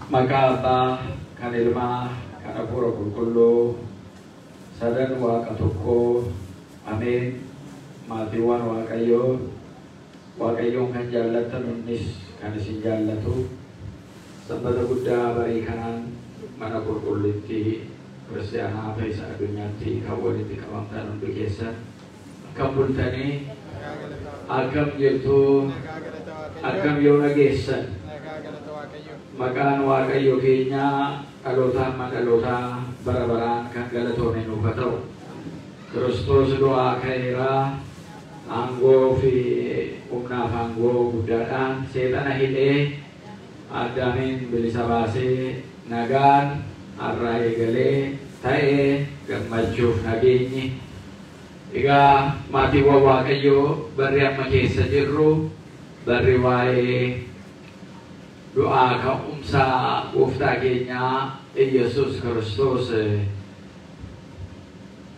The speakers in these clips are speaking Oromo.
Maqaa Abbaa kan Ilmaa kan Hafuura Qulqulluu sadan Waaqa tokkoo ameen. Maatiiwwan Waaqayyoo, Waaqayyoon kan jaallattan, innis kan isin jaallatu, sanbata guddaa barii kanaan mana qulqulluutti kiristaanaa Fayyisa addunyaatti kan walitti qabamtan hundi keessan akkam bultanii, akkam jirtu, akkam yoo dhageessan? Maqaan Waaqayyo keenyaa dhalootaa hamma dhalootaa bara baraan kan galatoome nuuf haa ta'u. Kiristoos du'aa ka'eeraa, aangoo fi humnaaf aangoo guddaadhaan seexana hidhee Addaamiin bilisa baasee nagaan har'aa eegalee ta'ee gammachuuf nageenyi. Egaa maatiiwwan Waaqayyoo, barri amma keessa jirru barri waa'ee du'aa ka'umsa gooftaa keenyaa Iyyasuus Kiristoos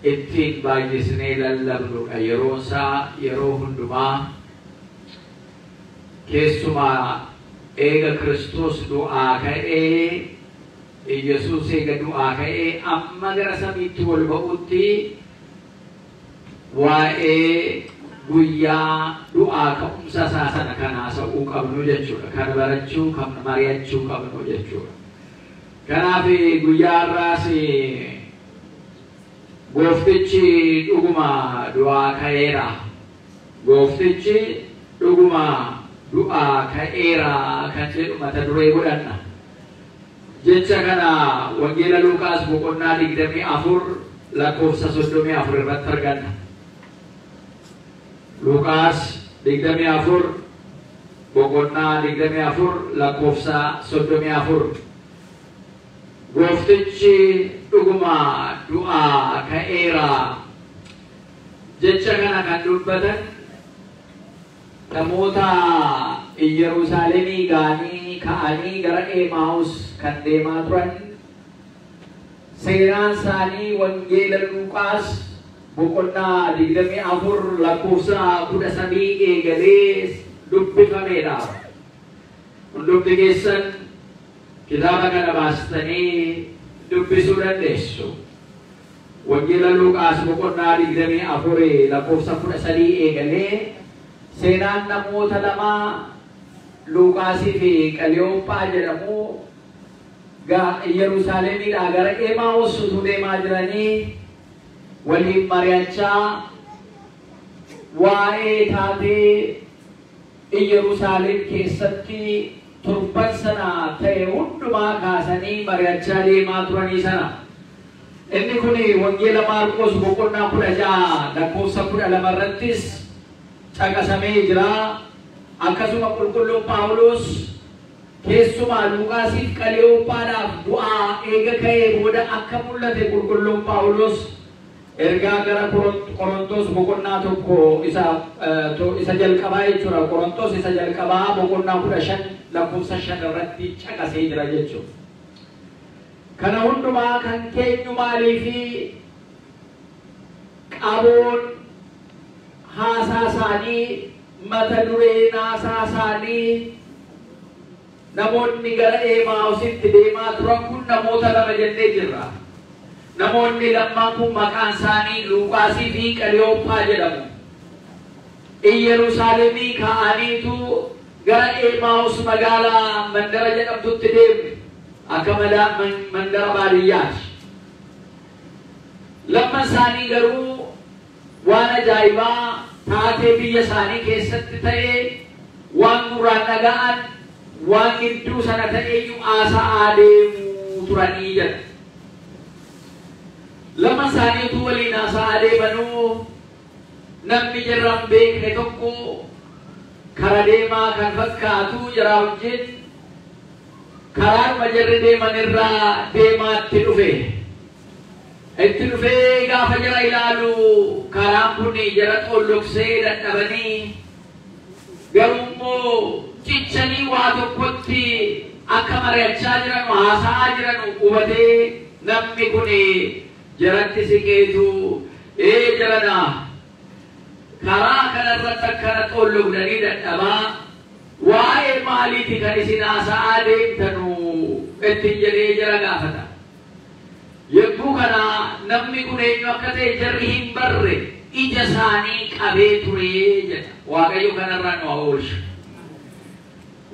ittiin baay'isnee lallabnudha. Yeroon isaa yeroo hundumaa, keessumaa eega Kiristoos du'aa ka'ee, Iyyasuus eega du'aa ka'ee amma gara samiitti wal ba'utti waa'ee guyyaa du'aa ka'umsa isaa sana kan haasa'uu qabnu jechuudha. Kan barachuu, kan mari'achuu qabnu jechuudha. Kanaaf guyyaa har'aas gooftichi dhuguma du'aa ka'eera. Gooftichi dhuguma du'aa ka'eera kan jedhu mata duree godhanna. Jecha kana Wangeela Luuqaas boqonnaa 24 lakkoofsa 34 irratti arganna. Luuqaas 24, boqonnaa 24, lakkoofsa 34. Gooftichi dhuguma du'aa ka'eera. Jecha kana kan dubbatan namoota Iyyeruusaalemii ga'anii ka'anii gara Emaa'us kan deemaa turan, seenaan isaanii Wangeela Luuqaas boqonnaa 24 lakkoofsa 13 eegalee dubbifameedha. Hundumti keessan kitaaba kana baastanii dubbisuu dandeessu. Wangeela Luuqaas boqonnaa 24 lakkoofsa 13 eegalee seenaan namoota lamaa Luuqaasii fi Qaliyooppaa jedhamu Yerusaalemiidhaa gara Emaa'us utuu deemaa jiranii waliin mari'achaa waa'ee taatee Yerusaalem keessatti torban sana ta'e hundumaa kaasanii mari'achaa deemaa turanii sana. Inni kun Wangeela Maarqos boqonnaa 16 lakkoofsa 12 irrattis caqasamee jira. Akkasuma qulqulluun Phaawulos keessumaa Luuqaasiif Qaliyoophaadhaaf du'aa eega ka'ee booda akka mul'ate qulqulluun Phaawulos ergaa gara Qorontos boqonnaa 1 isa jalqabaa jechuudha. Qorontos isa jalqabaa boqonnaa 15 lakkoofsa 5 irratti caqasee jira jechuudha. Kana hundumaa kan keenyu maaliifi qaboon haasaa isaanii, mata dureen haasaa isaanii, namoonni gara Emaa'usitti deemaa turan kun namoota lama jennee jirra. Namoonni lammaan kun maqaan isaanii Luuqaasii fi Qaliyooppaa jedhamu. Iyyeruusaalemii ka'aniitu gara Emaa'us magaalaa mandara jedhamtutti deemu. Akka mandara baadiyyaati. Lamman isaanii garuu waan ajaa'ibaa taatee biyya isaanii keessatti ta'e, waan gurraan dhaga'an, waan gidduu sana ta'eyyuu haasa'aa deemuu turanii jedha. Lama isaanii utuu waliin haasa'aa deemanuu namni jarra hin beekne tokko kara deemaa kan fakkaatu jara wajjin karaadhuma jarri deeman irraa deemaatti dhufe. Itti dhufee gaafa jara ilaalu karaan kun jara xolloksee dadhabanii, garuu immoo cichanii waa tokkotti akka mari'achaa jiran, haasa'aa jiran hubatee, namni kun jaratti siqeetu, "Ee jarana, karaa kanarratti akkana xollogdanii dadhabaa, waa'ee maaliiti kan isin haasa'aa deemtanu?" Ittiin jedhee jara gaafata. Yogguu kana namni kun eenyu akka ta'e jarri hin barre, ija isaanii qabee ture jedha. Waaqayyo kanarraa nu haa oolchu.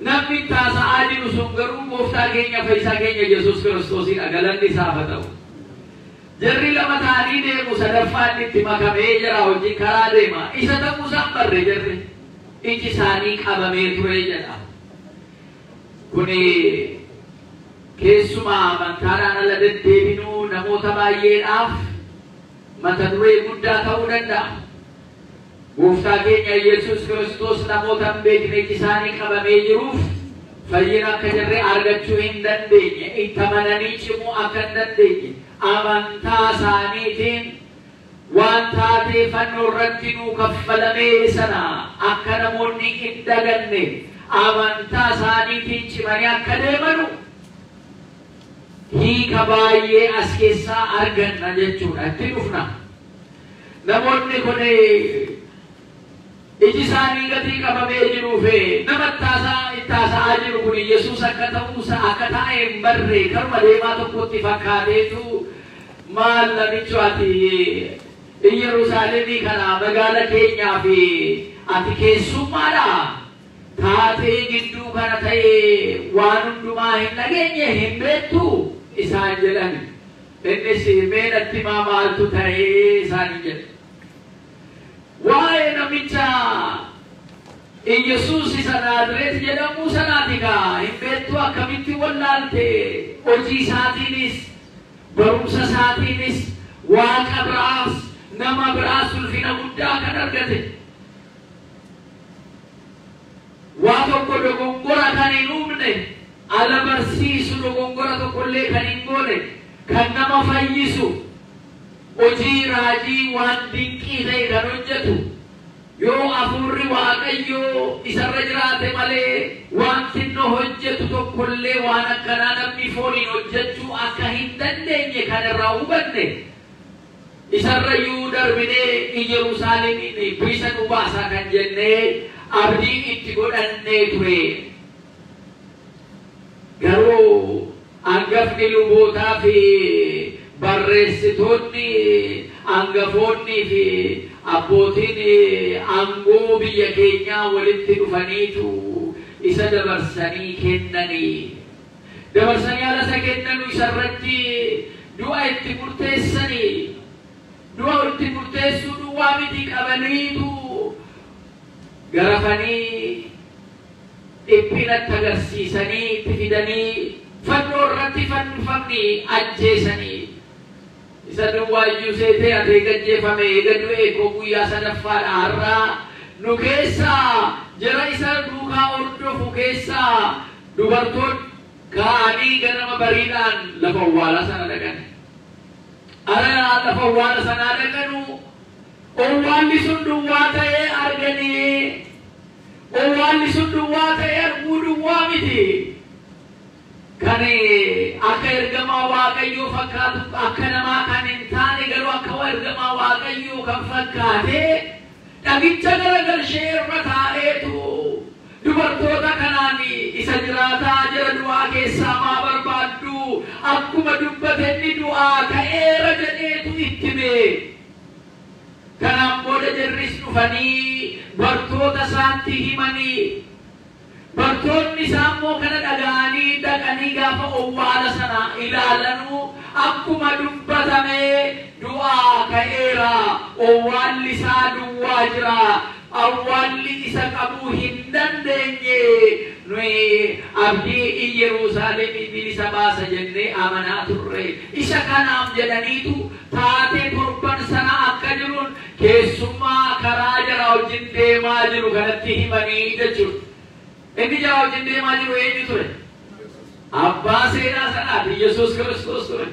Namni taasa'aa jiru sun garuu gooftaa keenya fayyisaa keenya Yesuus Kiristoosidha. Galanni isaaf haa ta'u. Jarri lama ta'anii deemu, sadaffaan itti makamee jara wajjin karaa deema. Isa ta'uu isaan barre jarri. Iji isaanii qabamee ture jedha. Kuni keessumaa amantaadhaan ala deddeebinuu namoota baay'eedhaaf mata duree guddaa ta'uu danda'a. Gooftaa keenya Yesuus Kiristoos namoota hin beekne iji isaanii qabamee jiruuf fayyina akka jarri argachuu hin dandeenye, itti amananii cimuu akka hin dandeenye, amantaa isaaniitiin waan taatee fannoo irratti nuu kaffalamee sana akka namoonni hin daganne, amantaa isaaniitiin cimanii akka deemanu hiika baay'ee as keessaa arganna jechuudha. Itti dhufna. Namoonni kun iji isaanii gatii qabamee jiruuf nama itti haasa'aa jiru kun Yesuus akka ta'uusa akka taa'e hin barre, karuma deemaa tokkotti fakkaateetu, "Maal namicho, ati Yerusaalemii kana magaala keenyaa fi ati keessummaadha. Taatee gidduu kana ta'ee waan hundumaa hin dhageenye, hin beektu?" isaan jedhan. Innis, "Mee natti himaa, maaltu ta'ee?" isaan jedhe. "Waa'ee namicha Iyyasuus isa Naazireet jedhamu sanaati kaa, hin beektu? Akkamitti wallaalte? Hojii isaatiinis, barumsa isaatiinis, Waaqa biraas nama biraas ulfina guddaa kan argate. Waa tokko dogongora kan hin uumne, ala barsiisu dogongora tokkollee kan hin goone, kan nama fayyisu, hojii raajii waan dinqii ta'e kan hojjetu, yoo hafuurri Waaqayyoo isarra jiraate malee wanti inni hojjetu tokkollee waan akkanaa namni fooniin hojjechuu akka hin dandeenye kan irraa hubanne, isarrayyuu darbinee Yerusaalemiin bilisa nu baasa kan jennee abdii itti godhannee ture. Garuu hangafni lubootaa fi barreessitoonni hangafoonnii fi abbootiin aangoo biyya keenyaa walitti dhufaniitu isa dabarsanii kennanii. Dabarsanii haala isa kennanu isarratti du'a itti murteessanii. Du'a itti murteessuu duwwaa miti, qabaniitu garafanii, dhiphinatti agarsiisanii, itti fidanii fannoo irratti fannifamni ajjeesanii. Isa duwwaayyuu seetee ati eega ajjeefame, eega du'e koo guyyaa sadaffaadha har'aa. Nu keessaa, jara isa duukaa hordofu keessaa, dubartoonni ka'anii ganama bariidhaan lafa owwaalaa sana dhaqan. Ara lafa owwaala sanaa dhaqanu, owwaalli sun duwwaa ta'ee arganii. Owwaalli sun duwwaa ta'ee arguu duwwaa miti. Kan akka ergamaa Waaqayyoo fakkaatu, akka namaa kan hin taane, garuu akka ergamaa Waaqayyoo kan fakkaate dhagicha garagalshee irra taa'eetu dubartoota kanaan, "Isa jiraataa jara du'aa keessaa maa barbaaddu? Akkuma dubbate inni du'aa ka'eera," jedheetu itti hime. Kanaan booda jarris dhufanii bartoota isaatti himanii, bartoonni isaa immoo kana dhaga'anii dhaqanii gaafa owwaala sana ilaalanuu akkuma dubbatame du'aa ka'eera, owwaalli isaa duwwaa jira, awwaalli isa qabuu hin dandeenye. Nuyi abdii Yerusaalemii bilisa baasa jennee amanaa turre isa kanaaf jedhaniitu taatee torban sana akka jiruun keessummaa karaa jara wajjin deemaa jiru kanatti himanii jechuudha. Inni jara wajjin deemaa jiru eenyu ture? Abbaa seenaa sanaati, Yesuus Kiristoos ture.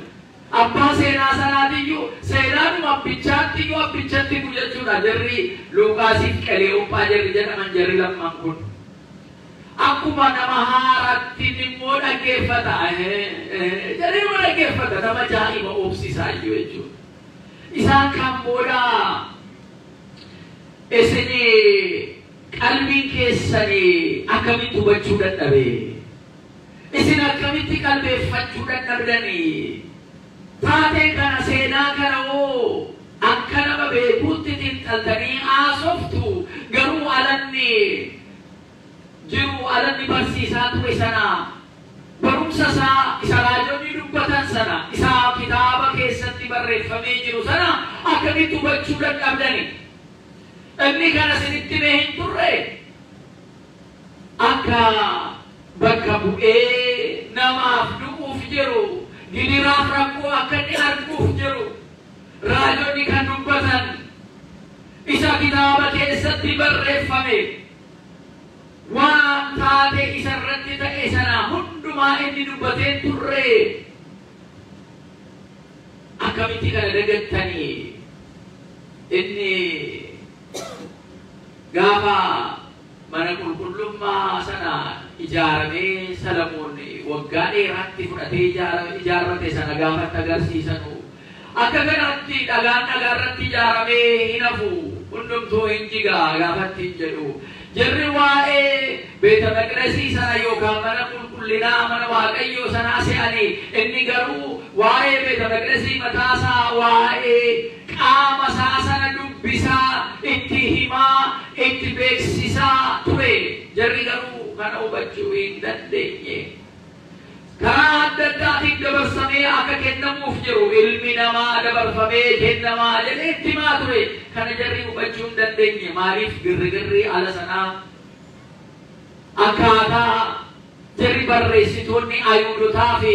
Abbaa seenaa sanaatiyyuu seenaadhuma abbichaatti iyyuu abbichatti himu jechuudha. Jarri Luuqaasiif Qeleeophaa jarri jedhaman, jarri lamman kun. Akkuma nama haaraatti immoo dhaggeeffata. Jarri nama dhaggeeffata, nama ajaa'iba obsisaa iyyuu jechuudha. Isaan kan booda, "Isin qalbiin keessanii akkamitti hubachuu dadhabe? Isin akkamitti qalbeeffachuu dadhabdanii? Taatee kana seenaa kana hoo akka nama beekuutti xiinxaltanii haasoftu, garuu alanni jiru, alanni barsiisaa ture sana, barumsa isaa isa raajonni dubbatan sana, isa kitaaba keessatti barreeffamee jiru sana akkamitti hubachuu dadhabdani? Inni kana isinitti mee hin turre? Akka bakka bu'ee namaaf du'uuf jiru, gidiraaf rakkoo akka inni arguuf jiru, raajonni kan dubbatan, isa kitaaba keessatti barreeffame, waan taate isa irratti ta'e sana hundumaa inni dubbateen turre, akkamitti kana dagattanii? Inni gaafa mana qulqullummaa sana ijaaramee Salamoon waggaa dheeraatti fudhatee ijaarrate sana gaafatti agarsiisanu, akka kanatti dhagaan dhagaa irratti ijaaramee hin hafu, hundumtuu hin jigaa gaafatti hin jedhu. Jarri waa'ee beeta maqdasii sana yookaan mana qulqullinaa mana Waaqayyoo sanaa se'anii, inni garuu waa'ee beeta maqdasii mataasaa, waa'ee qaama isaa sana dubbisaa, itti himaa, itti beeksisaa ture. Jarri garuu kana hubachuu hin dandeenye. Karaa adda addaatiin dabarsamee akka kennamuuf jiru, ilmi namaa dabarfamee kennamaa jedhee itti himaa ture. Kana jarri hubachuu hin dandeenye. Maaliif? Girrigirri ala sanaa, akkaataa jarri barreessitoonni Ayhuudotaa fi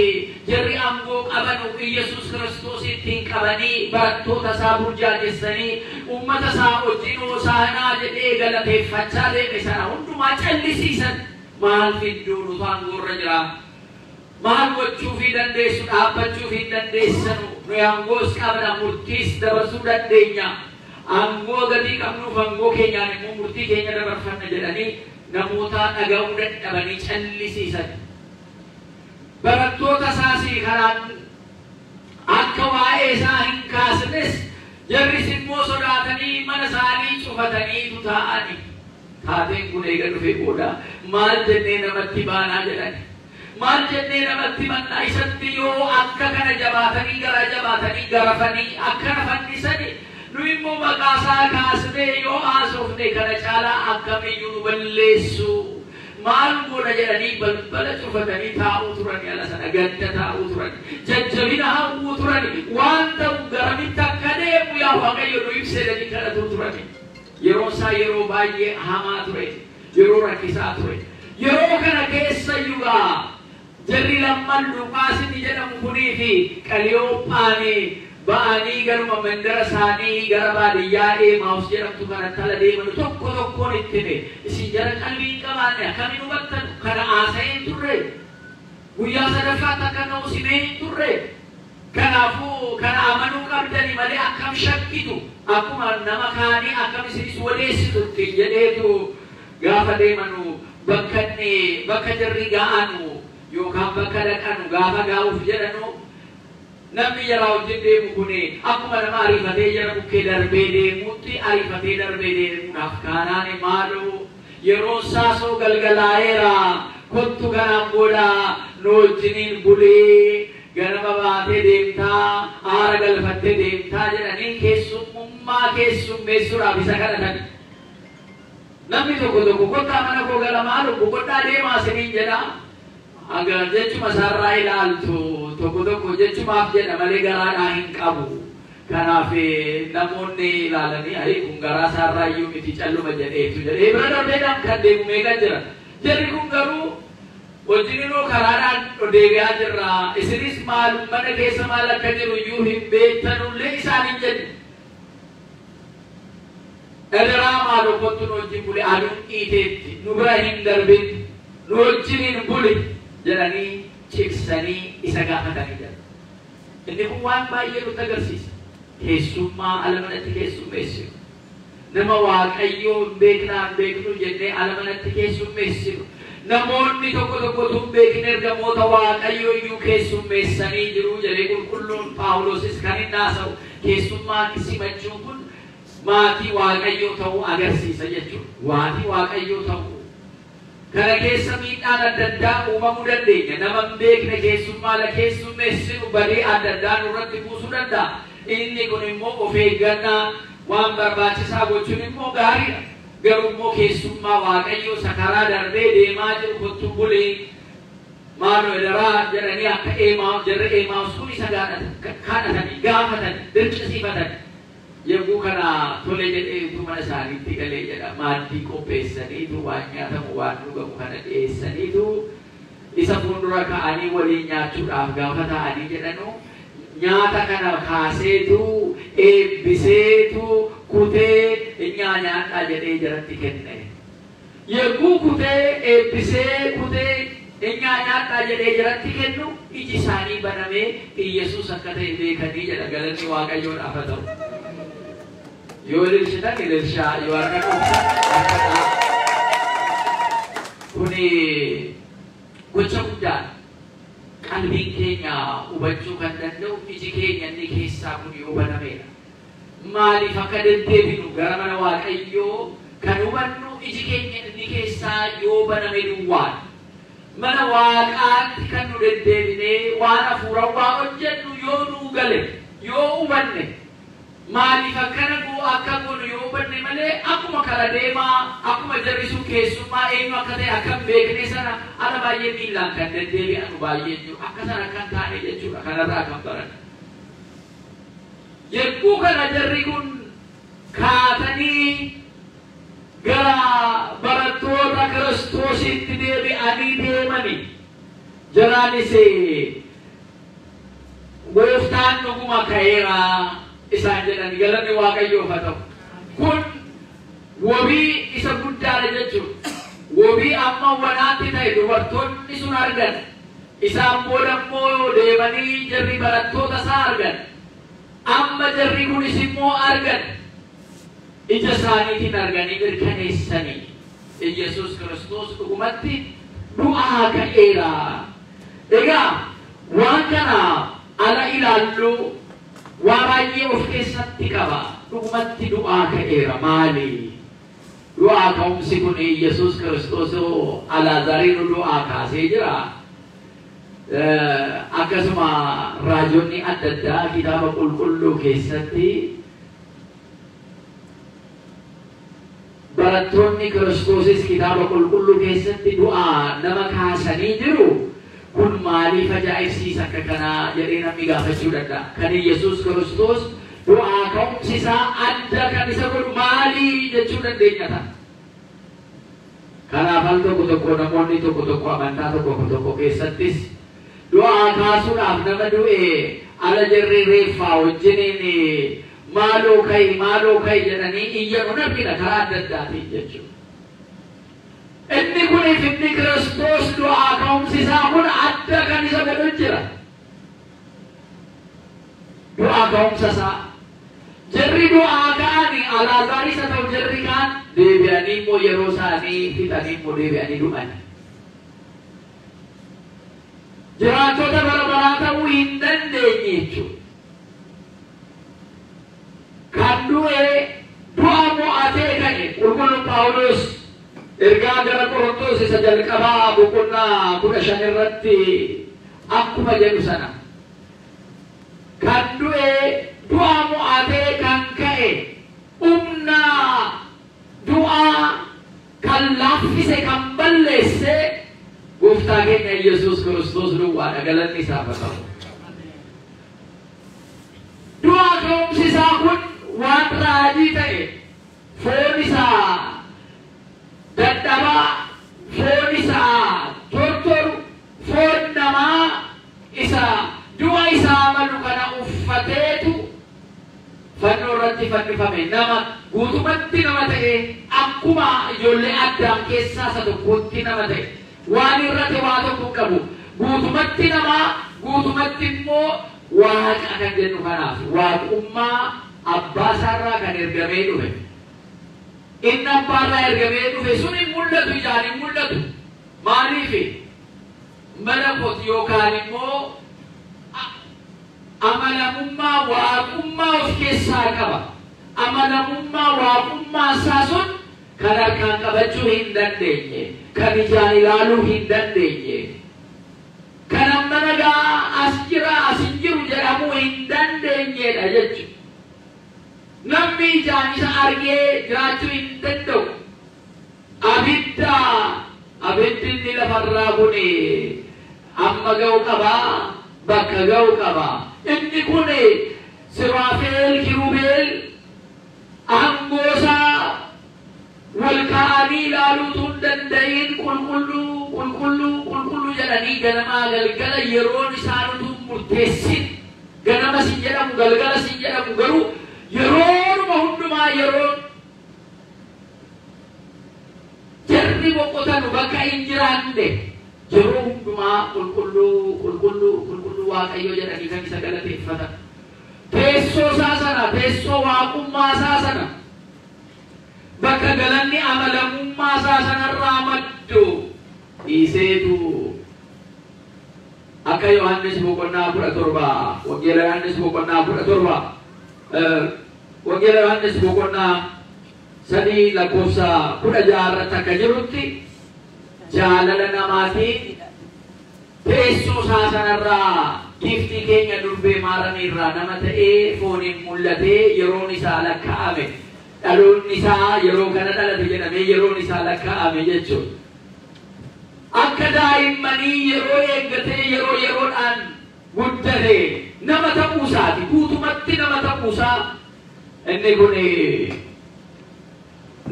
jarri aangoo qabanu Iyyasuus Kiristoos ittiin qabanii barattoota isaa burjaajessanii uummata isaa wajjin Hosaanaa jedhee galateeffachaa deeme sana hundumaa callisiisan. Maal fidduu, nutu aangoorra jira? Maal gochuufii dandeessu? Dhaabbachuuf hin dandeessanu. Nuyi aangoos qabna, murtiis dabarsuu dandeenya. Aangoo gatii qabnuuf aangoo keenyaan immoo murtii keenya dabarfanna jedhanii namoota dhaga'uu dadhabanii callisiisan. Barattoota isaas karaan akka waa'ee isaa hin kaasnes jarris immoo sodaatanii mana isaanii cufataniitu taa'ani. Taateen kun eega dhufee booda maal jennee namatti baanaa jedhani. Maal jennee namatti mannaa? Isatti yoo akka kana jabaatanii, garaa jabaatanii garafanii akkana fannisani, nu immoo maqaa isaa kaasnee yoo haasofne kana caalaa akkamiyyuu nu balleessu. Maal godha jedhanii balbala cufatanii taa'uu turani. Ala sana gadda taa'uu turani, jajjabina hawwuu turani, waan ta'u garamitti akka deemu yaa Waaqayyo nu ibse jedhanii kadhatuu turani. Yeroo isaa yeroo baay'ee hamaa ture, yeroo rakkisaa ture. Yeroo kana keessa iyyuu jarri lamman, Luqaas inni jedhamu kunii fi Qaliyoophaanii, ba'anii garuma mandara isaanii gara baadiyyaa Eemaawus jedhamtu kanatti ala deeman tokko tokkoon itti hime. Isin jara qalbii hin qabaanne, akkamiin hubattan? Kana haasa'ee hin turre? Guyyaa sadaffaatti akka ka'u simee hin turre? Kanaafuu kana amanuu qabdanii malee akkam shakkitu? Akkuma nama kaanii akkam isinis wadeessitu ittiin jedheetu gaafa deemanu, bakka inni bakka jarri ga'anu yookaan bakka dhaqanu gaafa gaa'uuf jedhanu, namni jaraa wajjin deemu kun akkuma nama ariifatee jara bukkee darbee deemuutti ariifatee darbee deemuudhaaf kaanaan, maaloo, yeroon saasoo galgalaa'eera, kottu, kanaan booda nu wajjiniin bulee ganama baatee deemtaa, aara galfattee deemtaa jedhanii keessummummaa keessummeessuudhaaf isa kadhatan. Namni tokko tokko kottaa mana koo gala, maaloo boqodhaa deemaa isiniin jedha. Aga jechuma isaarraa ilaaltu, tokko tokko jechumaaf jedha malee garaadhaa hin qabu. Kanaaf namoonni ilaalanii, ayi, kun garaa isaarraa iyyuu miti, calluma jedheetu jedhee bira darbeedhaan kan deemu meeqa jira. Jarri kun garuu wajjininuu karaadhaan deebi'aa jirra. Isinis maal, mana keessa maal akka jiru iyyuu hin beektanullee isaan hin jedhu. Adaraa maaloo kottu nu wajjin buli, aduun dhiiteetti, nu bira hin darbin, nu wajjiniin buli jedhanii cimsanii isa gaafatanii jira. Inni kun waan baay'ee nutti agarsiisa. Keessummaa ala manatti keessummeessinu. Nama Waaqayyoo hin beeknaa, hin beeknu jennee ala manatti keessummeessinu. Namoonni tokko tokko tun beekin ergamoota Waaqayyoo iyyuu keessummeessanii jiru jedhee qulqulluun Phaawulosis kan inni haasa'u, keessummaa simachuun kun maatii Waaqayyoo ta'uu agarsiisa jechuudha. Maatii Waaqayyoo ta'uu. Kana keessa miidhaan adda addaa uumamuu dandeenya. Nama hin beekne keessummaa la keessummeessinu badii adda addaa nurratti buusuu danda'a. Inni kun immoo of eeggannaa waan barbaachisaa gochuun immoo gaariidha. Garuu immoo keessummaa Waaqayyoo isa karaa darbee deemaa jiru kottu bulii maaloo edaraa jedhanii akka eemaa jarri Eemaawus kun isa kadhatanii gaafatanii dirqisiifatanii. Yogguu kana tole jedheetu mana isaaniitti galee jedha. Maaddii qopheessaniitu waan nyaatamu waan dhugamu kana dhiyeessaniitu isa fuuldura ka'anii waliin nyaachuudhaaf gaafa ta'anii jedhanu nyaata kana kaaseetu eebbiseetu kutee nyaadhaa jedhee jaratti kenne. Yogguu kutee eebbisee kutee nyaadhaa jedhee jaratti kennu iji isaanii banamee Iyyasuus akka ta'e beekanii jedha. Galanni Waaqayyoodhaaf haa ta'u. Yoo ililchitan ililchaa, yoo harka dhooftan harka dhahaa. Kuni gocha guddaadha. Qalbiin keenya hubachuu kan danda'u iji keenya inni keessaa kun yoo banameedha. Maaliif akka deddeebinu gara mana Waaqayyoo kan hubannu iji keenya inni keessaa yoo baname duwwaadha. Mana Waaqaatti kan nu deddeebinee waan hafuurawwaa hojjennu yoo nuu gale, yoo hubanne, maaliif akkana goo akka goonu yoo hubanne malee akkuma kara deemaa akkuma jarri sun keessummaa eenyu akka ta'e akka hin beekne sana ala baay'ee miillaan kan deddeebi'anu baay'een jiru. Akka sana akka hin taane jechuudha kanarraa kan baran. Yogguu kana jarri kun kaatanii gara barattoota Kiristoositti deebi'anii deemani. Jaraanis gooftaan dhuguma ka'eera isaan jedhan. Galanni Waaqayyoof haa ta'u. Kun wabii isa guddaadha jechuudha. Wabii amma wanaatti ta'e dubartoonni sun argan. Isaan booda immoo deemanii jarri barattoota isaa argan. Amma jarri kunis immoo argan. Ija isaaniitiin arganii mirkaneessanii Iyyasuus Kiristoos dhugumatti du'aa ka'eera. Egaa waan kana ala ilaallu waa baay'ee of keessatti qaba. Dhugumatti du'aa ka'eera maali? Du'aa ka'umsi kun Iyyasuus Kiristoos Alaazaariin du'aa kaasee jira. Akkasuma raajonni adda addaa kitaaba qulqulluu keessatti barattoonni Kiristoosis kitaaba qulqulluu keessatti du'aa nama kaasanii jiru. Kun maaliif ajaa'ibsiisa akka kanaa jedhee namni gaafachuu danda'a. Kan Iyyasuus Kiristoos du'aa ka'umsi isaa adda kan isa godhu maali jechuu dandeenya ta'a. Kanaaf al tokko tokko namoonni tokko tokko amantaa tokko tokko keessattis du'aa kaasuudhaaf nama du'e ala jarri reeffaa wajjiniin maaloo ka'i maaloo ka'i jedhanii iyya nun argina karaa adda addaatiin jechuudha. Inni kuniif inni Kiristoos du'aa ka'umsi isaa kun adda kan isa godhu jira. Du'aa ka'umsa isaa. Jarri du'aa ka'anii Alaazaaris haa ta'u jarri kaan deebi'anii immoo yeroo isaanii fixanii immoo deebi'anii du'ani. Jiraattota bara baraa ta'uu hin dandeenye jechuudha. Kan du'e du'a mo'atee ka'e qulqulluun Phaawulos ergaa gara Qorontos isa jalqabaa boqonnaa 15 irratti akkuma jedhu sana. Kan du'e du'a mo'atee kan ka'e humna du'aa kan laaffise kan balleesse gooftaa keenya Iyyasuus Kiristoos duwwaadha. Galanni isaaf haa ta'u. Du'a ka'umsi isaa kun waan raajii ta'e foon isaa dadhabaa, foon isaa tortoru, foon namaa isa du'a isaa malu kana uffateetu fannoo irratti fannifame. Nama guutumatti nama ta'e akkuma ijoollee Addaam keessaa isa tokkotti nama ta'e waan irratti waa tokko hin qabu. Guutumatti nama, guutumatti immoo Waaqa kan jennu kanaaf waaqummaa abbaa isaarraa kan ergamee dhufe. Inni abbaarraa ergamee dhufe sun hin mul'atu, ijaan hin mul'atu. Maaliif? Malakot yookaan immoo amanamummaa waaqummaa of keessaa qaba. Amanamummaa waaqummaa isaa sun Kan harkaan qabachuu hin dandeenye, kan ijaan ilaaluu hin dandeenye, kan amma nagaa as jira as hin jiru jedhamuu hin dandeenyedha jechuudha. Namni ijaan isa argee jiraachuu hin danda'u. Abidda abiddi inni lafarraa kun amma ga'u qabaa, bakka ga'u qabaa. Inni kun Siraafeel Kirubeel aangoosaa wal kaa'anii ilaaluutu hin danda'in qulqulluu qulqulluu qulqulluu jedhanii ganamaa galgala yeroon isaan utuu murteessin, ganama sin jedhamu galgala sin jedhamu, garuu yeroonuma hundumaa yeroon jarri boqotanu bakka hin jiraanne yeroo hundumaa qulqulluu qulqulluu qulqulluu Waaqayyo jedhanii kan isa galateeffatan. Teessoo isaa sana, teessoo waaqummaa isaa sana, bakka galanni amalamummaa isaa sanarraa maddu dhiiseetu akka Yohaannis boqonnaa 17, Wangeela Yohaannis boqonnaa 17, Wangeela Yohaannis boqonnaa 3 lakkoofsa 16 irratti akka jirutti jaalala namaatiin teessoo isaa sanarraa giiftii keenya durbee Maaramiirraa nama ta'ee fooniin mul'atee yeroon isaa lakkaa'ame. Dhaloonni isaa yeroo kana dhalate jedhamee yeroon isaa lakkaa'ame jechuudha. Akka daa'immanii yeroo eeggatee yeroo yeroodhaan guddate nama ta'uusaati. Guutumatti nama ta'uusaa inni kun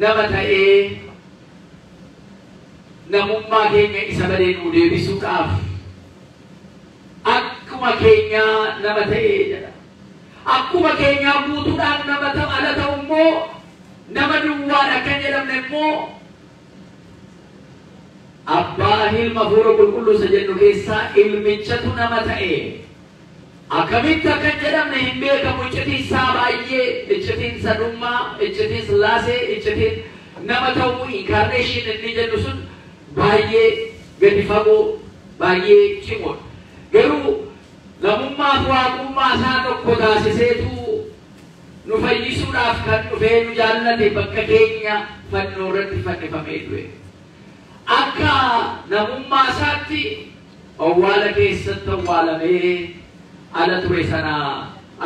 nama ta'ee namummaa keenya isa badee nuu deebisuudhaaf akkuma keenyaa nama ta'ee jedha. Akkuma keenyaa guutuudhaan nama ta'u ala ta'u immoo nama duwwaadha kan jedhamne immoo abbaa ilma hafuura qulqulluu isa jennu keessaa ilmichatu nama ta'e. Akkamitti akka hin jedhamne hin beekamu. Iccitiin isaa baay'ee, iccitiin sadummaa, iccitiin sillaasee, iccitiin nama ta'uu incarnation inni jennu sun baay'ee gadi fagoo, baay'ee cimoodha. Garuu namummaa fi waaqummaa isaa tokko taasiseetu nu fayyisuudhaaf kan dhufee nu jaallate bakka keenya fannoo irratti fannifamee du'e. Akka namummaa isaatti awwaala keessatti awwaalamee ala ture sana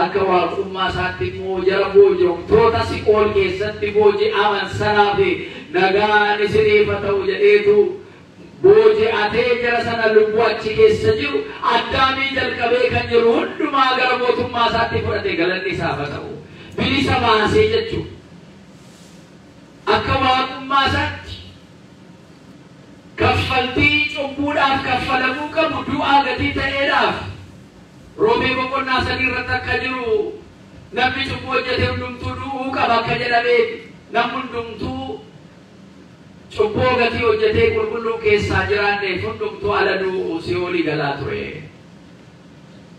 akka waaqummaa isaatti immoo jara booji'amtoota si'ool keessatti booji'aman sanaaf nagaan isiniif haa ta'u jedheetu booji'atee jara sana lubbuu achi keessa jiru Addaamii jalqabee kan jiru hundumaa gara mootummaa isaatti fudhate galanni isaaf haa ta'u. Bilisa baasee jechuudha. Akka waaqummaa isaatti kaffaltii cubbuudhaaf kaffalamuu qabu du'aa gatii ta'eedhaaf Roomee boqonnaa 3 irratti akka jiru namni cubbuu hojjete hundumtuu du'uu qaba akka jedhamee namni hundumtuu cubbuu gatii hojjetee qulqulluu keessaa jiraanneef hundumtuu ala du'u si'oolii galaa ture.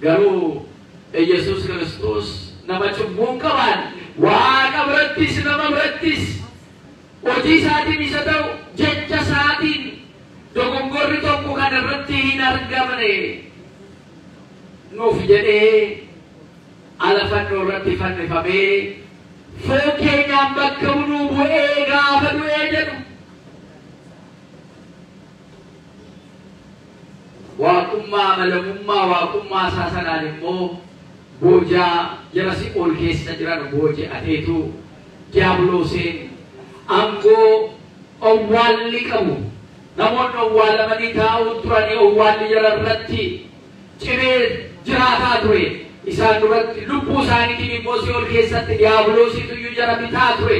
Garuu Iyyasuus Kiristoos nama cubbuu hin qabaan Waaqa birattis nama birattis hojii isaatiin isa ta'u jecha isaatiin dogongorri tokko kan irratti hin argamne nuuf jedhee ala fannoo irratti fannifamee foon keenyaan bakka nuu bu'ee gaafa du'ee jedhu waaqummaa amalamummaa waaqummaa isaa sanaan immoo boojaa jara si'ool keessa jiran booji'ateetu diiyaabiloosiin aangoo owwaalli qabu namoonni owwaalamanii taa'uu turanii owwaalli jara irratti cimee jiraataa ture. Isaan duratti lubbuu isaaniitiin immoo si'ool keessatti diiyaabiloosiitu iyyuu jara bitaa ture.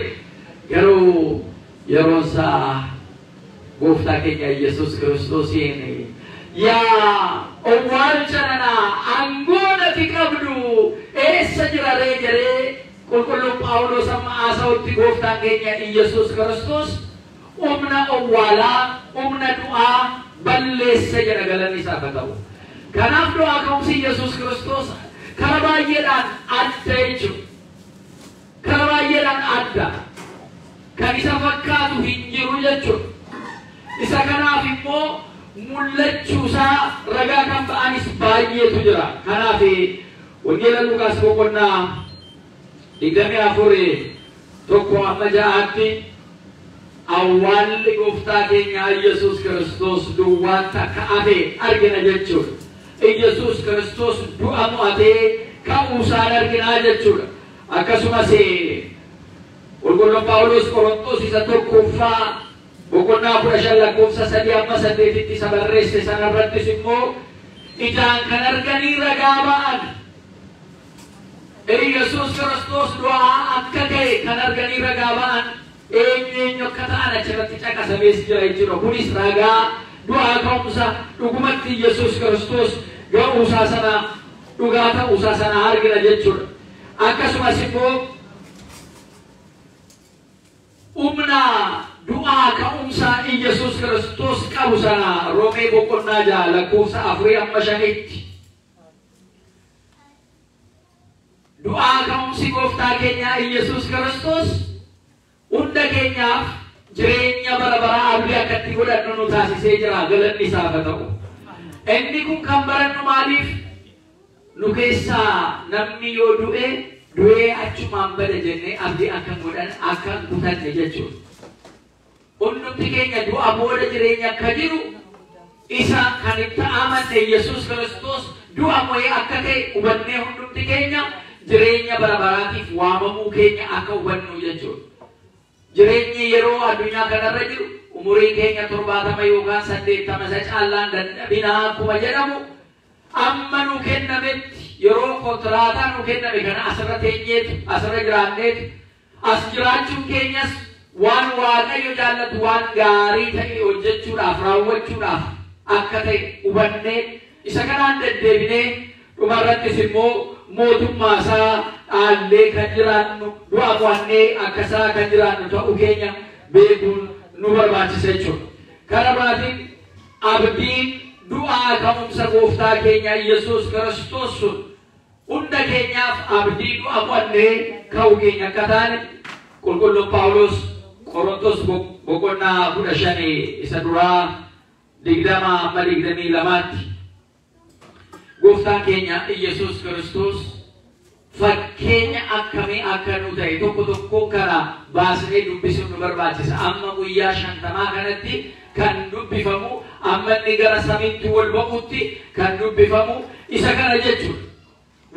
Garuu yeroon isaa gooftaa keenya Yesuus Kiristoosiin yaa owwaalcha nana aangoo nati qabdu eessa jira ree jedhee qulqulluun Phaawulos amma haasa'utti gooftaan keenya Yesuus Kiristoos humna owwaalaa, humna du'aa balleesse jedha galanni isaaf haa ta'u. Kanaaf du'aa ka'umsi Yesuus Kiristoos kara baay'eedhaan adda jechuudha. Kara baay'eedhaan adda. Kan isa fakkaatu hin jiru jechuudha. Isa kanaaf immoo mul'achuusaa ragaa kan ba'anis baay'eetu jira. Kanaaf Wangeela Lukaas boqonnaa 24 1 amma 6tti Awwaalli gooftaa keenya Yesuus Kiristoos duwwaatti akka hafe argina jechuudha. Yesuus Kiristoos du'a mo'atee ka'uusaan arginaa jechuudha. Akkasumas Qulqulluun Phaawulos Qorontos isa tokkoffaa boqonnaa 15 lakkoofsa 3 amma 8tti isa barreesse sanarrattis immoo ijaan kan arganii ragaa ba'an Yesuus Kiristoos du'aa akka ka'e kan arganii ragaa ba'an eenyu akka ta'an achirratti caqasamees jira jechuudha. Kunis ragaa du'aa ka'umsa dhugumatti Yesuus Kiristoos ga'uusaa sana dhugaa ta'uusaa sana argina jechuudha. Akkasumas immoo humna du'aa ka'umsa Yesuus Kiristoos qabu sana Roomee boqonnaa 6 lakkoofsa 4 amma 5tti du'aa ka'umsi gooftaa keenya Yesuus Kiristoos hunda keenyaaf jireenya bara baraa abdii akka itti godhannu nu taasisee jira. Galanni isaaf haa ta'u. Inni kun kan barannu maaliif nu keessaa namni yoo du'e du'ee achumaan bada jennee abdii akka godhan akka kutanne jechuudha. Hundumti keenya du'a booda jireenya akka jiru isa kan itti amanne Yesuus Kiristoos du'a mo'ee akka ta'e hubannee hundumti keenya jireenya bara baraatiif waamamuu keenya akka hubannu jechuudha. Jireenyi yeroo addunyaa kanarra jiru umuriin keenya 70 yookaan 80 isa caallaan dadhabinaa akkuma jedhamu amma nu kennametti yeroo kontiraataa nu kenname kana asirra teenyeetu asirra jiraanneetu as jiraachuun keenyas waan Waaqayyo jaallatu waan gaarii ta'e hojjechuudhaaf raawwachuudhaaf akka ta'e hubannee isa kanaan deddeebinee dhumarrattis immoo mootummaa isaa dhaallee kan jiraannu du'a mo'annee akka isaa kan jiraannu ta'uu keenya beekuun nu barbaachisa jechuudha. Karaa biraatiin abdiin du'aa ka'umsa gooftaa keenya Yesuus Kiristoos sun hunda keenyaaf abdii du'a mo'annee ka'uu keenya akka taane Qulqulluun Phaawulos Qorontos boqonnaa 15 isa duraa 20 amma 22tti gooftaan keenya Yesuus Kiristoos fakkeenya akkamii akka nu ta'e tokko tokkoon kana baasnee dubbisuun nu barbaachisa. Amma guyyaa 50 kanatti kan dubbifamu amma inni gara samiitti wal ba'utti kan dubbifamu isa kana jechuudha.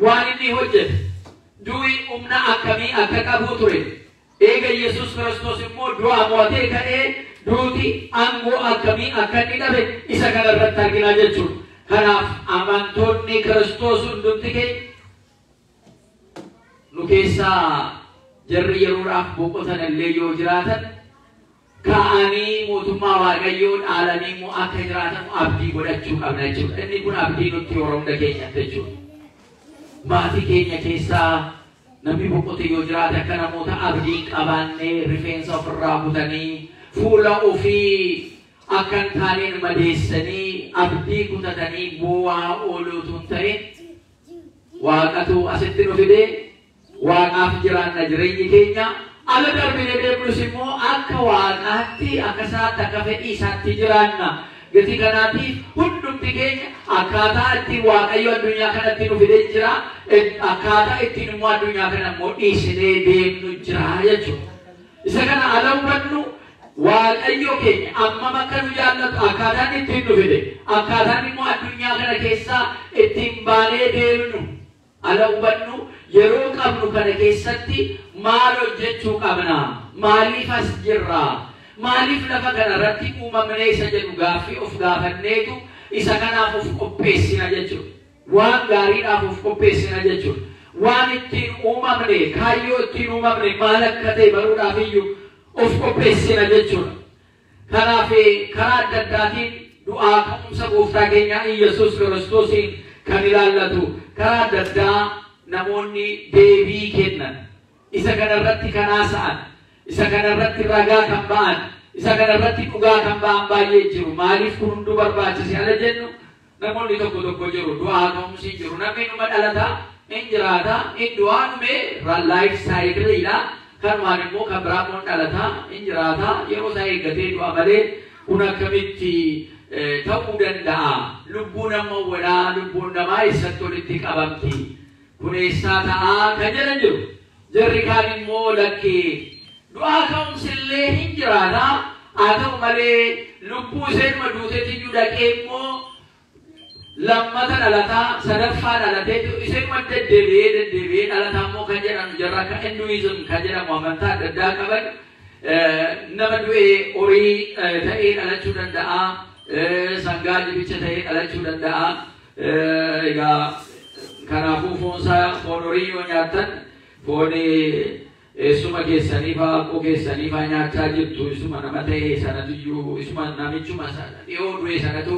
Waan inni hojjete du'i humna akkamii akka qabu ture. Eega Yesuus Kiristoos immoo du'a mo'atee ka'ee duuti aangoo akkamii akka inni dhabe isa kana irratti argina jechuudha. Kanaaf amantoonni Kiristoos hundumti keenya nu keessaa jarri yeroodhaaf boqotan illee yoo jiraatan ka'anii mootummaa Waaqayyoo dhaalanii immoo akka jiraatan abdii godhachuu qabna jechuudha. Inni kun abdii nutti yeroo hunda keenyatti jechuudha. Maatii keenya keessaa namni boqote yoo jiraate akka namoota abdii hin qabaannee rifeensa ofirraa kutanii fuula ofii akka hin taaneen madeessanii abdii kutatanii bu'aa ooluutu hin ta'in Waaqatu asitti nu fidee Waaqaaf jiraanna jireenyi keenya ala darbinee deemnus immoo akka Waaqaatti akka isaatti akka fedhii isaatti jiraanna. Gatii kanaatiif hundumti keenya akkaataa ittiin Waaqayyo addunyaa kanatti nu fidee jira, akkaataa ittiin immoo addunyaa kana immoo dhiisnee deemnu jira jechuudha. Isa kana ala hubannu Waaqayyo keenya ammam akka nu jaallatu akkaataan ittiin nu fide, akkaataan immoo addunyaa kana keessaa ittiin baanee deemnu ala hubannu yeroo qabnu kana keessatti maal hojjechuu qabna? Maaliif as jirra? Maaliif lafa kanarratti uumamnee isa jedhu gaaffii of gaafanneetu isa kanaaf of qopheessina jechuudha. Waan gaariidhaaf of qopheessina jechuudha. Waan ittiin uumamne, kaayyoo ittiin uumamne maal akka ta'e baruudhaaf iyyuu of qopheessina jechuudha. Kanaaf karaa adda addaatiin du'aa ka'umsa gooftaa keenya Yesuus Kiristoosiin kan ilaallatu karaa adda addaa namoonni deebii kennan, isa kanarratti kan haasa'an, isa kanarratti ragaa kan ba'an, isa kanarratti dhugaa kan ba'an baay'ee jiru. Maaliif kun hunduu barbaachise ala jennu namoonni tokko tokko jiru. Du'aa ka'umsi hin jiru. Namni numa dhalataa, hin jiraataa, hin du'aa dhumee life cycleidha. Kanumaan immoo kan biraa immoo dhalataa, hin jiraataa, yeroo isaa eeggatee du'a malee kun akkamitti ta'uu danda'a? Lubbuun amma walaa, lubbuun namaa eessatti walitti qabamti? Kun eessaa ta'aa kan jedhan jiru. Jarri kaan immoo lakkee Du'aa ka'umsi illee hin jiraata. Haa ta'u malee lubbuu isheenuma duuteetti dhaqee immoo lammata dhalataa sadaffaa dhalatee isheenuma deddeebi'ee deddeebi'ee dhalataa immoo kan jedhamu jarra akka Hinduism kan jedhamu amantaa adda addaa qaban nama du'ee horii ta'ee dhalachuu danda'a. Sangaa jibicha ta'ee dhalachuu danda'a. Egaa kanaafuu foonsaa foon horii yoo nyaattan foon eessuma keessanii fa'aa akkoo keessanii fa'aa nyaachaa jirtu isuma nama ta'e sanatuyyuu isuma namichuma dhiyoo du'e sanatu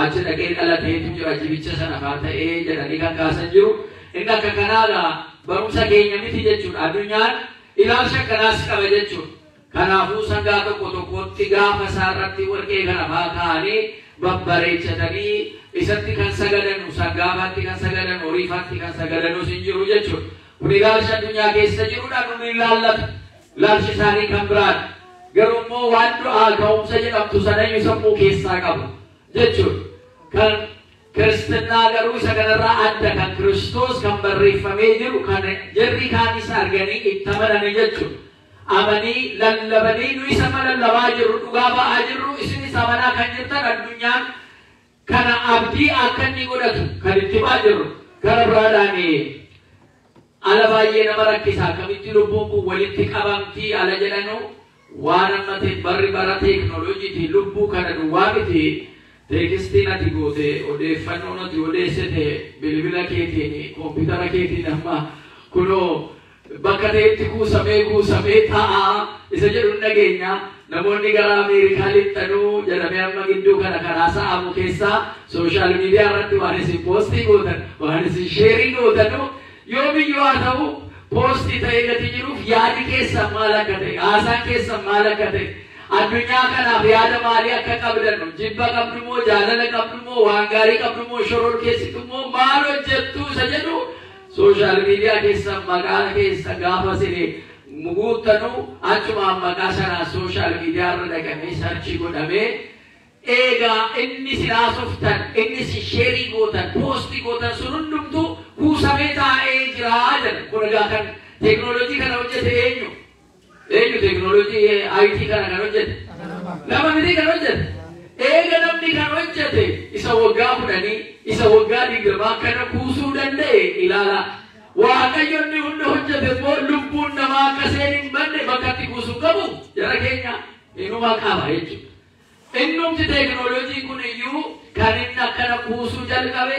achi dhaqee dhalateetu jira jibicha sana fa'aa ta'ee jedhanii kan kaasan jiru. Inni akka kanaadha barumsa keenya miti jechuudha. Addunyaan ilaalcha akkanaas qaba jechuudha. Kanaafuu sangaa tokko tokkotti gaafa isaarratti warqee kana fa'aa kaa'anii babbareechatanii isatti kan sagadanu sangaafaatti kan sagadanu horiifaatti kan sagadanus hin jiru jechuudha. Kun ilaalcha addunyaa keessa jirudha nun ilaallatu. Ilaalchi isaanii kan biraadha. Garuu immoo waan du'aa ka'umsa jedhamtu sanayyuu sammuu keessaa qabu jechuudha. Kan kiristinnaa garuu isa kanarraa adda kan Kiristoos kan barreeffamee jiru kan jarri kaanis arganii itti amananii jechuudha. Amanii lallabanii nu isa lallabaa jirru dhugaa ba'aa jirru isinis amanaa kan jirtan addunyaan kana abdii akka inni godhatu kan itti ba'aa jirru. Gara biraadhaan ala baay'ee nama rakkisa akkamitti lubbuun kun walitti qabamtii ala jedhanu waan amma barri bara teeknooloojiiti lubbuu kana duwwaa miti teekstiin ati goote odeeffannoon ati odeessite bilbila keetiin koompitara keetiin amma kunoo bakka ta'etti kuusamee kuusamee taa'aa isa jedhu dhageenya. Namoonni gara Ameerikaa lixxanuu jedhamee amma gidduu kana karaa sa'aamu keessaa social media irratti waan isin post gootan waan isin share gootanu yoomiyyuu haa ta'u post ta'ee gati jiruuf yaadi keessan maal akka ta'e haasaan keessan maal akka ta'e addunyaa kanaaf yaada maalii akka qabdannu jibba qabdu moo jaalala qabdu moo waan gaarii qabdu moo shoror keessitu moo maal hojjettu isa jedhu social media keessan maqaa keessa gaafa isin guuttanuu achumaan maqaa sanaa social media irra dhaqamee search godhamee eegaa inni isin haasoftan inni isin share gootan post gootan sun hundumtuu kuusamee taa'ee jira jedha. Kun egaa kan teeknooloojii kana hojjete eenyu? Eenyu teeknooloojii IT kana kan hojjete? Nama miti kan hojjete? Eega namni kan hojjete isa waggaa 10 isa waggaa 20 akkana kuusuu danda'e ilaala. Waaqayyo inni hunda hojjete immoo lubbuun namaa akka seen hin banne bakka itti kuusuu qabu jara keenya inuma qaba jechuudha. Innumti teeknooloojii kun iyyuu kan inni akkana kuusuu jalqabe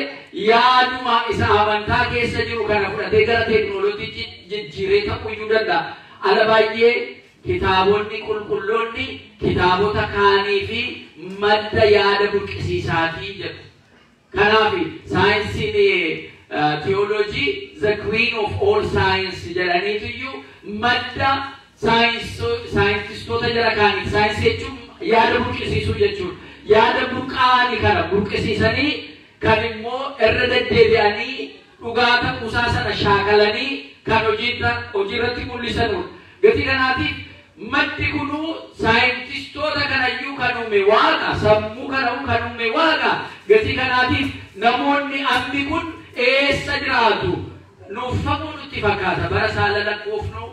yaaduma isa amantaa keessa jiru kana fudhatee gara teeknooloojii jijjiiree ta'uu iyyuu danda'a. Ala baay'ee kitaabonni qulqulloonni kitaabota kaanii fi madda yaada burqisiisaatii jedhu. Kanaaf saayinsiin theology the queen of all science jedhaniitu iyyuu madda saayintistoota jara kaanii saayinsii jechuun yaada burqisiisuu jechuudha. Yaada burqaanii kana burqisiisanii kan immoo irra deddeebi'anii dhugaa ta'uusaa sana shaakalanii kan hojiirratti mul'isanudha. Gatii kanaatiif maddi kunuu saayintistoota kanayyuu kan uume waaqa, sammuu kana kan uume waaqa. Gatii kanaatiif namoonni ammi kun eessa jiraatu? Nuuffamuu nutti fakkaata. Bara saala lakkoofnu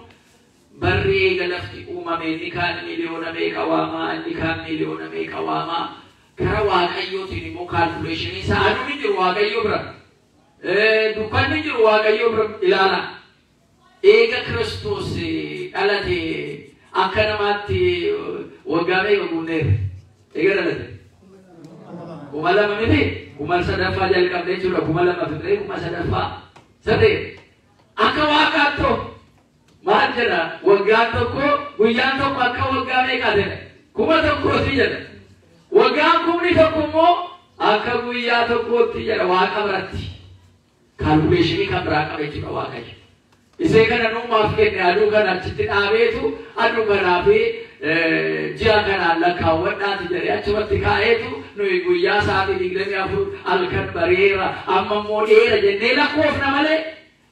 barri eega lafti uumame inni kaan miliyoona meeqa waamaa, inni kaan miliyoona meeqa waamaa. Kara waaqayyootiin immoo calculation isaa aduun hin jiru waaqayyoo bira. Dukkanni jiru waaqayyoo bira ilaala. Eega Kiristoos dhalate akka namaatti waggaa meeqa guunneerra? Eega dhalate? 2000 miti? 3000 jalqabne jechuudha. 2000 fixee 3000 sadee. Akka waaqaatti maal jedha? Waggaan tokko guyyaan tokko akka waggaa meeqaa jedha? 1000 jedha. Waggaan 10,000 immoo akka guyyaa tokkootti jedha waaqa biratti. Calculation kan biraa qaba jechuudha waaqayyo. Isee kana nuumaaf kenne aduu kana achitti dhaabeetu aduu kanaa fi ji'a kanaan lakkaawwadhaati jedhee achumatti kaa'eetu nuyi guyyaa sa'aatii 24 halkan bareera amma immoo dheera jennee lakkoofna malee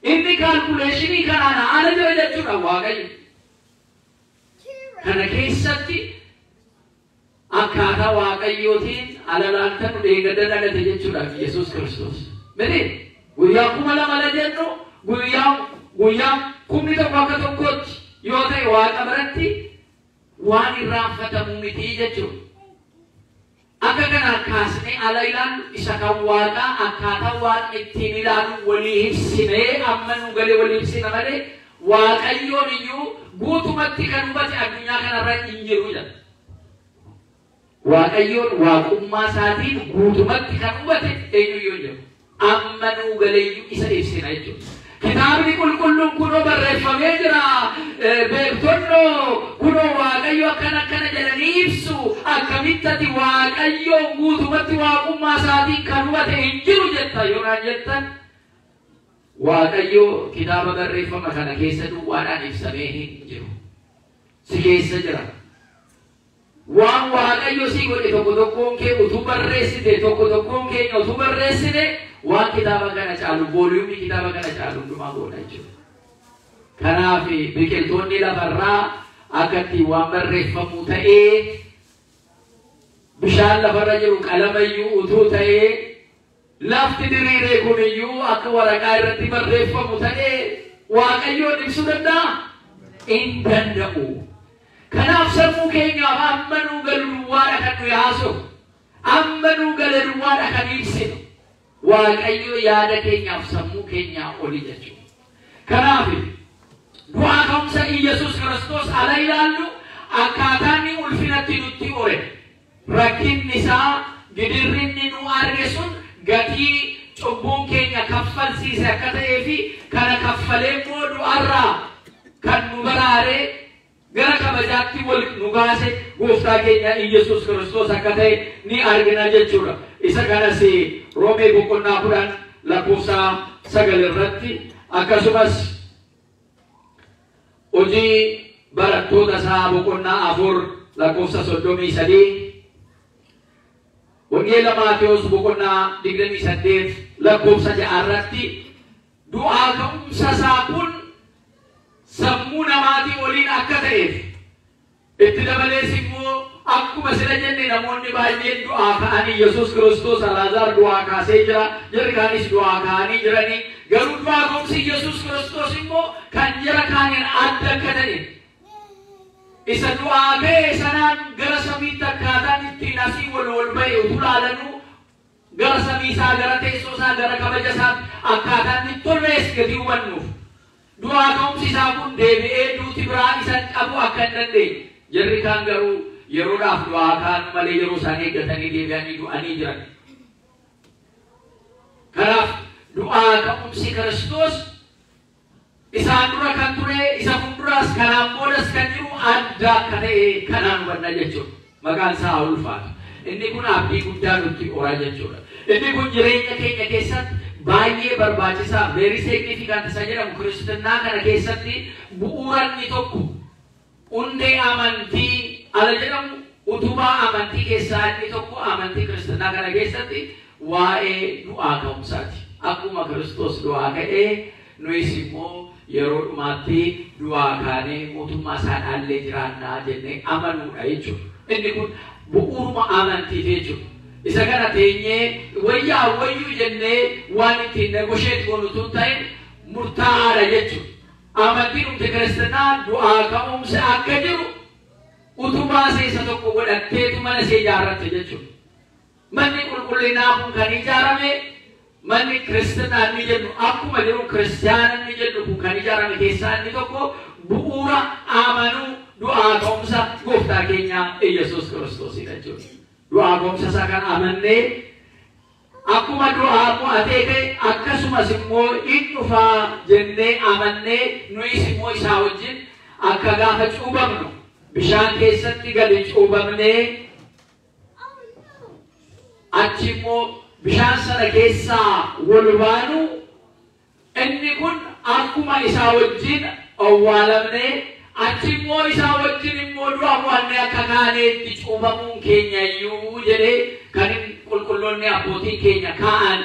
inni calculation kanaan ala jira jechuudha waaqayyo. Kana keessatti akkaataa waaqayyootiin ala laaltan nu deeggadda dhalate jechuudha Yesuus Kiristoos. Miti guyyaa 2000 la jennu guyyaa 10,000 akka tokkootti yoo ta'e Waaqa biratti waan irraanfatamu miti jechuudha. Akka kanaan kaasnee ala ilaallu isa kan Waaqaa akkaataa Waaqni ittiin ilaalu walii ibsinee amma nu galee walii ibsina malee Waaqayyoon iyyuu guutumatti kan hubate addunyaa kanarra hin jiru jedha. Waaqayyoon waaqummaa isaatiin guutumatti kan hubate eenyuyyuu hin jiru. Amma nu galeeyyuu isa ibsina jechuudha. Kitaabni qulqulluun kunoo barreeffamee jira. Beektonnoo kunoo Waaqayyo akkana akkana jedhanii ibsu. Akkamitti ati Waaqayyoon guutumatti waaqummaa isaatiin kan hubate hin jiru jetta yoo naan jettan, Waaqayyo kitaaba barreeffama kana keessa duwwaadhaan ibsamee hin jiru. Si keessa jira. Waan Waaqayyo si godhe tokko tokkoon kee utuu barreessite, tokko tokkoon keenya utuu barreessine, waan kitaaba kana caalu, volume kitaaba kana caalu hundumaa goona jechuudha. Kanaaf biqiltoonni lafarraa akka ittiin waan barreeffamu ta'ee, bishaan lafarra jiru qalamayyuu utuu ta'ee, lafti diriiree kuniyyuu akka waraqaa irratti barreeffamu ta'ee, Waaqayyoon ibsuu danda'a? Hin danda'u. Kanaaf sammuu keenyaaf amma nuu galu duwwaadha kan nuyi haasofnu. Amma nuu gale duwwaadha kan ibsinu. Waaqayyo yaada keenyaaf sammuu keenyaa oli jechuudha. Kanaaf du'aa ka'umsa Iyyasuus Kiristoos ala ilaallu akkaataa inni ulfinatti nutti ore. Rakkinni isaa, gidirri inni nu arge sun gatii cubbuun keenya kaffalsiise akka ta'ee fi kana kaffalee immoo du'arraa kan nu baraaree gara kabajaatti wal nu baase gooftaa keenya Iyyasuus Kiristoos akka ta'e ni argina jechuudha. Isa kanas Roomee boqonnaa 10 lakkoofsa 9 irratti, akkasumas Hojii Barattoota isaa boqonnaa 4 lakkoofsa 33, Wangeela Maatewos boqonnaa 28 lakkoofsa 6 irratti du'aa ka'umsa isaa kun sammuu namaatii oliin akka ta'eef, itti dabalees immoo akkuma sila jenne namoonni baay'een du'aa ka'anii, Yesuus Kiristoos Alaazaar du'aa kaasee jira, jarri kaanis du'aa ka'anii jiranii, garuu du'aa ka'umsi Yesuus Kiristoos immoo kan jara kaaniin adda akka ta'e, isa du'aa ka'e sanaan gara samiitti akkaataan ittiin asii wal wal ba'e utuu laalanuu, gara samii isaa, gara teessoo isaa, gara kabaja isaatti akkaataan itti tolmees gatii hubannuuf, du'aa ka'umsi isaa kun deebi'ee duuti biraa isa qabu akka hin dandeenye. Jarri kaan garuu yeroodhaaf du'aa ka'an malee yeroo isaan eeggatanii deebi'anii du'anii jiran. Kanaaf du'aa ka'umsi Kiristoos isaan dura kan ture, isa fuulduraas kanaan boodas kan jiru adda akka ta'e kanaan hubanna jechuudha. Maqaan isaa haa ulfaatu. Inni kun abdii guddaa nutti ora jechuudha. Inni kun jireenya keenya keessatti baay'ee barbaachisaa, very significant isa jedhamu, kiristinnaa kana keessatti bu'uura inni tokko, hundee amantii ala jedhamu, utubaa amantii keessaa inni tokko amantii kiristinnaa kana keessatti waa'ee du'aa ka'umsaati. Akkuma Kiristoos du'aa ka'ee, nuyis immoo yeroo dhumaatti du'aa kaanee mootummaa isaa dhaallee jiraannaa jennee amanuudha jechuudha. Inni kun bu'uuruma amantiiti jechuudha. Isa kana teenyee wayyaa wayyuu jennee waan ittiin negotiate goonu tun ta'in murtaa'aadha jechuudha. Amantiin dhumte kiristinnaa du'aa ka'umsa akka jiru utubaa isa tokko godhatteetu mana ishee ijaarratte jechuudha. Manni qulqullinaa kun kan ijaarame, manni kiristinnaa inni jennu akkuma jiru, kiristiyaana inni jennu kun kan ijaarame keessaa inni tokko bu'uura amanuu du'aa ka'umsa gooftaa keenya Iyyasuus Kiristoosidha jechuudha. Du'aa ka'umsa isaa kan amannee, akkuma du'aa mo'atee ka'e akkasumas immoo in dhufaa jennee amannee, nuyis immoo isaa wajjin akka gaafa cuubamnu bishaan keessatti gadi cuubamnee, achi immoo bishaan sana keessaa wal baanu, inni kun akkuma isaa wajjin awwaalamnee, achi immoo isaa wajjin immoo du'a mo'annee akka kaaneetti cuubamuun keenya iyyuu jedhee kan qulqulloonni abbootiin keenya kaa'an.